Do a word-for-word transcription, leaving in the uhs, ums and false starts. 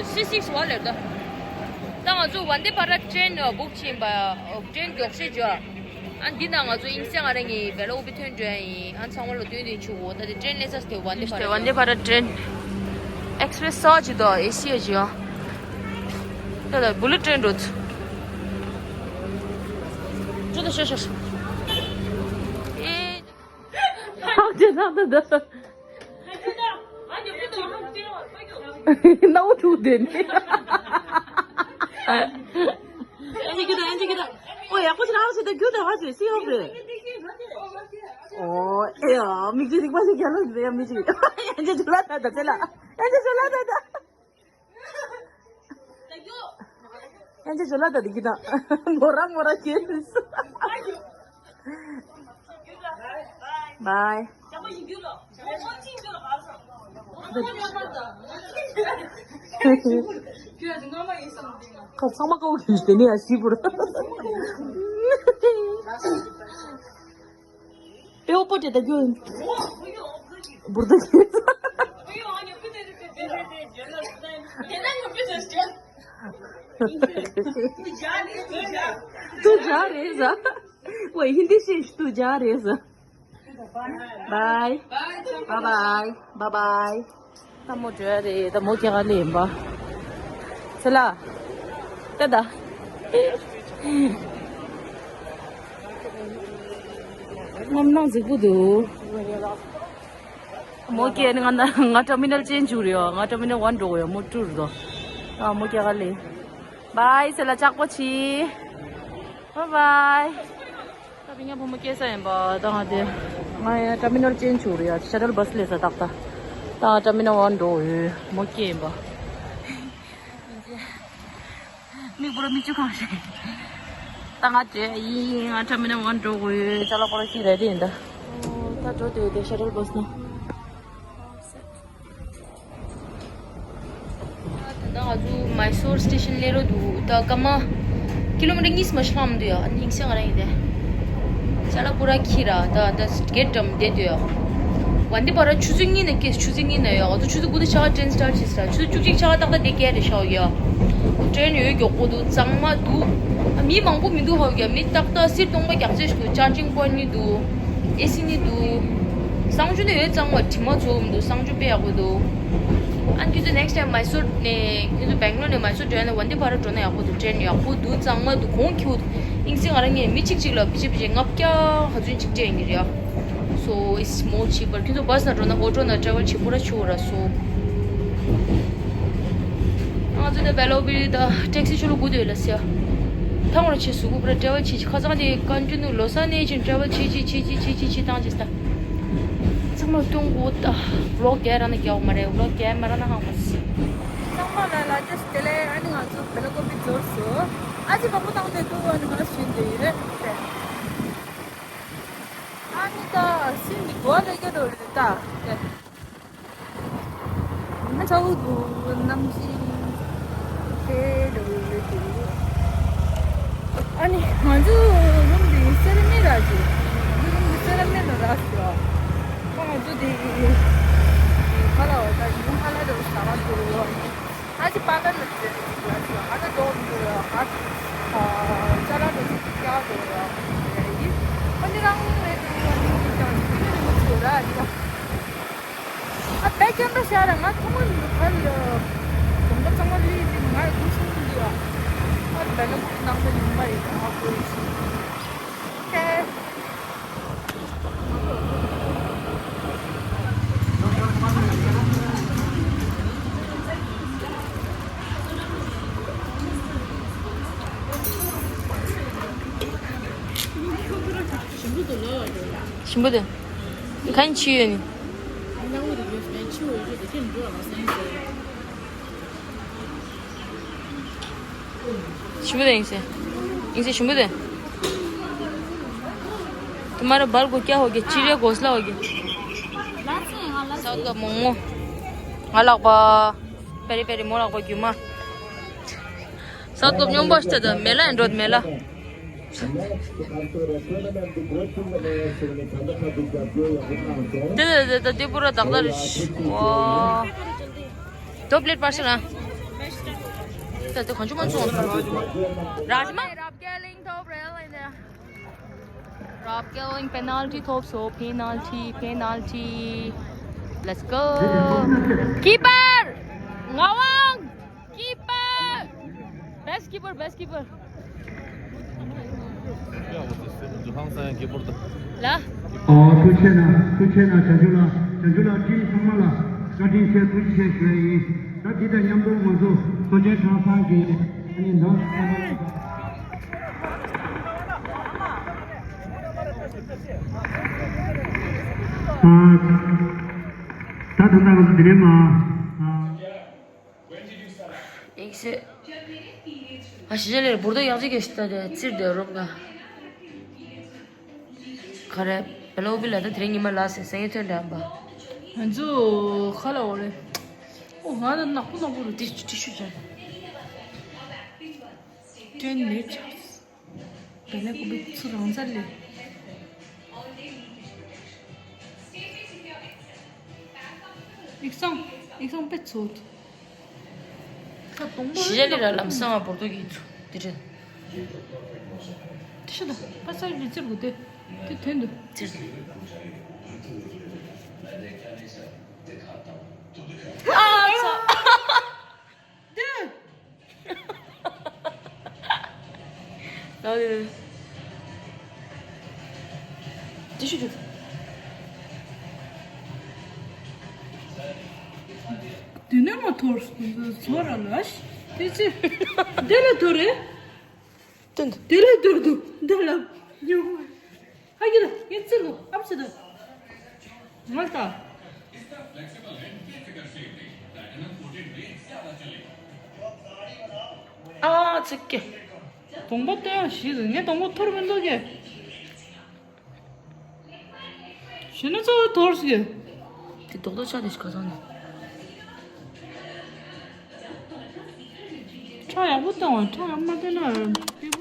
སི་སིག་ཝ་ལེར་ད། ད་ང་ཚོ་ཝན་དེ་བྷ་ར་ཊི་ཊེན་བུག་བྱས་ཡིན་པ། ཊེན་མགྱོགས་ཤོས་བྱོས། ཨ་འདི་ན་ང་ཚོ་ཨིན་སི་ང་རང་གི་བེ་ལ་ཨུ་པི་ཐོན་འགྲོ་ཡ་ཡིན། ཨ་ཚང་མ་ལ་སྟོན་སྟོན་བྱུང་གོ། ད་དེ་ཊེན་སླེབས་ས་དེ་ཝན་དེ་བྷ་ར། ཝན་དེ་བྷ་ར་ཊེན། ཨེགས་པི་རེ་སི་ས་ཅིག་དང་ཨེ་སི་ཡ་ཅིག་ཡང་། ད་ད་བུ་ལེཊ་ཊེན་འགྲོ་ཚུལ། ཅོ་ད་ཤ་ཤ་ཤ། ཨེ། ཧང་ཅེ་ན་ད་ད། ནའུ་ཐུག་དེ་ནི། ཨན་ཅི་ཁྱོད་ད། ཨན་ཅི་ཁྱོད་ད། ཨོ་ཡག་པོ་ཞིག་རག་ཟེར་ད། ཁྱོད་ད་ཧ་ཟེར་སི་ཨོ་རེད། ཨོ་ཨེ་ཡ་མིག་ཆུ་རིག་པ་ཞིག་རྒྱལ་ལོ་ཟེར་ཡ་མི་ཅིག་ཨན་ཅི་ཇོ་ལ་ད་ད་ཚེ་ལ། ཨན་ཅི་ཇོ་ལ་ད་ད། ཨན་ཅི་ཇོ་ལ་ད་དེ་གི་ད། མོ་ར་མོ་ར་ཁྱེར་ཟེར། Bye. ཁ་ཚང་མ་ཀའོ་གིས་དེ་ནས་ཡ་ཤི་བུར། པེའོ་པོ་ཏེ་ད་རྒྱུ། བུར་ད་གིས། ཏུ་ཇ་རེད་ཟ། ཝེ་ཧིན་དི་ཤེས་ཏུ་ཇ་རེད་ཟ། Bye. Bye bye. Bye bye. ད་མོ་འགྲོ་ཡ་རེད། ད་མོ་སྐྱེལ་ག་སླེབས་ཡིན་པ། ཚེ་ལ། ད་ད། རྔམ་སྣང་རྫིག་པོ་འདུག་མོ་སྐྱེལ་ནི་ང་ན་ང་ཊར་མི་ནལ་ཅེན་ཇུ་རེད། ང་ཊར་མི་ནལ་ཝན་འགྲོ་གི་ཡོད། མོ་ཊུར་དོ། ད་མོ་སྐྱེལ་ག་སླེབས། Bye ཚེ་ལ་ལྕགས་པོ་ཆེ། Bye bye. ད་བི་ཉ་ཕོ་མོ་སྐྱེལ་ས་ཡིན་པ། ད་ང་དེ། ང་ཡ་ཊར་མི་ནལ་ཅེན་ཇུ་རེད་ཡ། ཤ་ཊལ་བྷ་སི་སླེབས་ས་ཏག་ཏག་ད་ང་ཊར་མི་ནལ་ཝན་འགྲོ་ཡོད། མོ་སྐྱེལ་ཡིན་པ། མིག་པོ་ར་མིག་ཆུ་གང་ཤེས། ད་ང་དེ་ཡིན། ང་ཊར་མི་ནལ་ཝན་འགྲོ་དགོས་ཡོད། ཅ་ལག་པོ་ར་ཤི་རེ་རེ་ཡིན་ད། ཨོ་ད་འགྲོ་དེ་དེ་ཤ་ཊལ་བྷ་སི་ནང་། ད་ང་ཚོ་མའི་སོར་སི་ཊེ་ཤན་སླེབས་རོགས་འདུག་ད་སྐར་མ་ཀི་ལོ་མི་ཊར་གཉིས་མ་ཤོང་འདུག་ཡ། ཨ་ནི་ཨིན་སི་ང་རང་ཡིན་ཏེ། ཅ་ལག་པོ་ར་ཁྱེར་ར་ད་ད་གེ་ཊི་འགྲམ་བསྡད་འདུག་ཡ། ཝན་དེ་བྷ་ར་ཆུ་ཚོད་གཉིས་ནས་སྐྱེས། ཆུ་ཚོད་གཉིས་ནས་ཡ། ང་ཚོ་ཆུ་ཚོད་དགུ་དང་ཕྱེད་ཀ་ཊེན་སི་ཊར་བྱེད་ས། ཆུ་ཚོད་བཅུ་གཅིག་ཕྱེད་ཀ་ཏག་ཏག་དེ་སྐྱེལ་རེད་ཤག་ཡ། ཊེན་ཡོད་མགྱོགས་པོ་འདུག་གཙང་མ་འདུག་ཨ་མི་མང་པོ་མི་འདུག་ཧ་གོ་ཡ། མི་ཏག་ཏག་སིཊ་སྟོང་པ་བརྒྱད་ཅུ་ཞིག་འདུག་ཅར་ཇིང་པོ་ཡིན་ཊི་གཉིས་འདུག་ཨེ་སི་གཉིས་འདུག་གསང་སྤྱོད་ནི་ཡོད། གཙང་མ་དྲི་མ་ཚོ་མི་འདུག་གསང་སྤྱོད་དཔེ་ཡག་པོ་འདུག་ཨ་ནི་ཁྱོད་ཚོ་ནེགསི་ཊའིམ་མའི་སོར་ནས། ཁྱོད་ཚོ་སྦེང་ལོར་ནས་མའི་སོར་འགྲོ་ཡ་ན་ཝན་དེ་བྷ་ར་འགྲོ་ན་ཡག་པོ་འདུག་ཊེན་ཡག་པོ་འདུག་གཙང་མ་འདུག་གོང་ཁེ་པོ་འདུག་ཨིན་སི་ང་རང་ངས་མི་གཅིག་གཅིག་ལ་བི་ཇེ་བི་ཇེ་ལྔ་བརྒྱ་ག་ཚོད་ཅིག་སྤྲད་ཡིན་གྱི་རེད་ཡ། So it's more cheaper. ཁྱོད་ཚོ་བྷ་སི་ནང་འགྲོ་ན་ཨོ་ཊོ་ནང་ཊ་རེ་ཝལ་བྱེད་པོ་ར་ཆུ་ར་སོ། ང་ཚོ་ནས་བེ་ལོ་བི་ད་ཊེག་སི་ཆུ་ལོ་དགུ་དེ་ལ་སི་ཡ། ཐང་བར་ཆེ་སུ་གུ་པུ་ར་ཊ་རེ་ཝལ་བྱེད་ཀྱི་ཁ་སང་དེ་ཀོན་ཊི་ནུ་ལོ་ས་ནས་ཅིན་ཊ་རེ་ཝལ་བྱེད་ཅི་བྱེད་ཅི་བྱེད་ཅི་བྱེད་བཏང་ཅི་ས། ཚང་མ་སྟོན་གོ་ད། བི་ལོག་རྒྱག་ར་ན་རྒྱག་མ་རེད། བི་ལོག་རྒྱག་མ་ར་ན་ཧང་མ་སི། ཚང་མ་ལ་ལ་ཇ་སི་བདེ་ལེགས། ཨ་ནི་ང་ཚོ་བེ་ལོ་ཀོ་པི་འབྱོར་སོ། ཨ་ཅེ་བ་མོ་བཏང་དེ་ཏུ་ཨ་ནི་ང་ཤིན་དེ་ཡི་རེད། ཨ་ནི་ད་སིན་ནི་གོ་ལེ་གེ་རོ་རེད་ད། ཨ་ཆའོ་དུ་ནམ་ཞིག་ཁེ་རུ་ལུ་དུ། ཨ་ནི་ང་ཚོ་རུམ་དེ་སེ་ར་མི་ར་ཅི། ང་ཚོ་རུམ་དེ་སེ་ར་མི་ར་ར་སོ། ང་ཚོ་དེ་ཁ་ལ་བ་ད་ཡུམ་ཁ་ལ་རུ་ས་བ་དུ། ཨ་ཅི་པ་ལ་ལ་ཅི་ཅི་ལ་ཅི་ཨ་ད་དོ་མི་ར་ཨ་ཅ་ལ་རུ་ཅི་ཀྱ་དུ་ར་ཨ་ནི་རང་རེད་དུ་ཨ་ནི་ཀྱང་ཅི་ནི་མི་ཚོ་ར་ཨ་ཅི། ཨ་བེ་ཀེམ་ར་ཤ་ར་ང་ཐུང་ངུ་ནུ་ཁ་ལ་གོམ་པ་ཚང་མ་ལི་ཅི་ང་ཡི་ཁུ་སུང་ལི་ཨ། ཨ་བེ་ལ་ཁུ་ནང་དུ་ཉུང་མ་ཡི་ཨ་ཁུ་ཡི་ཤི། ཨོ་ཁེ། ཞིམ་པོ་འདུག་གང་ཆུ་ཡོད་ནི། ཞིམ་པོ་འདུག་ཨིན་སེ། ཨིན་སེ་ཞིམ་པོ་འདུག་དུ་མ་ར་བལ་གོ་ཀྱ་ཧོ་གེ་ཅི་རེ་གོ་སླ་ཧོ་གེ། ས་འོག་ག་མོག་མོག་ང་ལག་པ། པེ་རི་པེ་རི་མོ་ལག་པ་རྒྱུ་མ། ས་འོག་ག་སྨྱོན་པ་ཤི་ད་མེ་ལ་ཨེ་འགྲོ་མེ་ལ། དེ་དེ་དེ་དེ་པུ་ར་དག་དག་རེད། ཝ། དོ་པླེཊ་པར་སེལ་ཨ། ད་ལྟ་གང་བྱུང་མ་བྱུང་། ར་ཇི་མ། རབ་རྒྱལ་གླིང་ཐོབ་རེད་ལ་ཡིན། རབ་རྒྱལ་གླིང་པེ་ནལ་ཊི་ཐོབ་སོང་། པེ་ནལ་ཊི། པེ་ནལ་ཊི། Let's go. Keeper. ངག་དབང་། Keeper. Best keeper, best keeper. ལ། ཨོ། ཐུགས་རྗེ་གནང་། ཐུགས་རྗེ་གནང་། བྱང་ཆུབ་ལགས། བྱང་ཆུབ་ལགས། ཊིམ་ཚང་མ་ལ་བཀའ་དྲིན་ཆེ། ཐུགས་རྗེ་ཆེ་ཞུ་ཡ་ཡིན། ད་འདི་དང་མཉམ་དུ་ང་ཚོ་མཚོ་ཆེན་ཁྲང་ཧྲང་གི་ཨ་ནི་ནང་ཨ། ད་ད་ལྟ་ང་ཚོ་དེ་རིང་མ། ཨ། ཡིག་ཚད། ཨ། གཞིས་ཆགས་ལས་འབུར་དོ་ཡག་ཅིག་གི་ཤི་ད་དེ་ཚིར་དེ་རོམ་ག་ག་རེ། བེ་ལོ་བི་ལ་ད་དེ་རིང་ཉི་མ་ལ་སེ་སེང་གེ་ཐོན་འདྲ་འབའ། ང་ཚོ་ཁ་ལ་འོ་རེད། ཨོ། ང་ད་ནག་པོ་ནག་པོ་རུ་ཏི་ཤུ་ཏི་ཤུ་བྱ། ཏྲེན་མེད་ཆགས། ད་ལས་ཁོ་པའི་ཚུར་རང་ཚར་ལས། ཡིག་ཚང་། ཡིག་ཚང་དཔེ་ཚོད། ཁ་སྟོང་པ་གཞི་རྒྱ་ལི་ར་ལམ་སང་བ་བོར་དོ་གི་ཚུ་དེ་རེད། དེ་ཤི་ད་པ་སར་གི་ཚིར་གུ་དེ། དེ་དོན་དུ་ཚིར། ཨ་ཚ། དེ། ལའོ་དེ། དེ་ཤུ་ཤུ། དེ་ནས་མ་ཐོར་ཟོ་ར་ལ་ཤི། དེ་ཅི། དེ་ལ་ཐོར་རེད། དེ་ལ་ཐོར་འདུག་འདི་ལ་ཉོ། ཧ་གི་ལ་ངས་ཙི་ལོ་ཨམ་སི་ད། ང་ལྟ། ཨ་ཙི་ཀེ། དོང་པོ་ལྟོས་ཡང་ཞིག་ངས་དོང་པོ་ཐོར་མི་འདུག་གེ། ཞེ་ན་ཚོ་ཐོར་སི་གེ། དེ་རྡོག་རྡོག་ཆགས་དེ་ཞིག་ག་ཚང་ནས། ཁྲག་ཡག་པོ་བཏང་བ། ཁྲག་ཡག་མ་བཏང་ན་པི་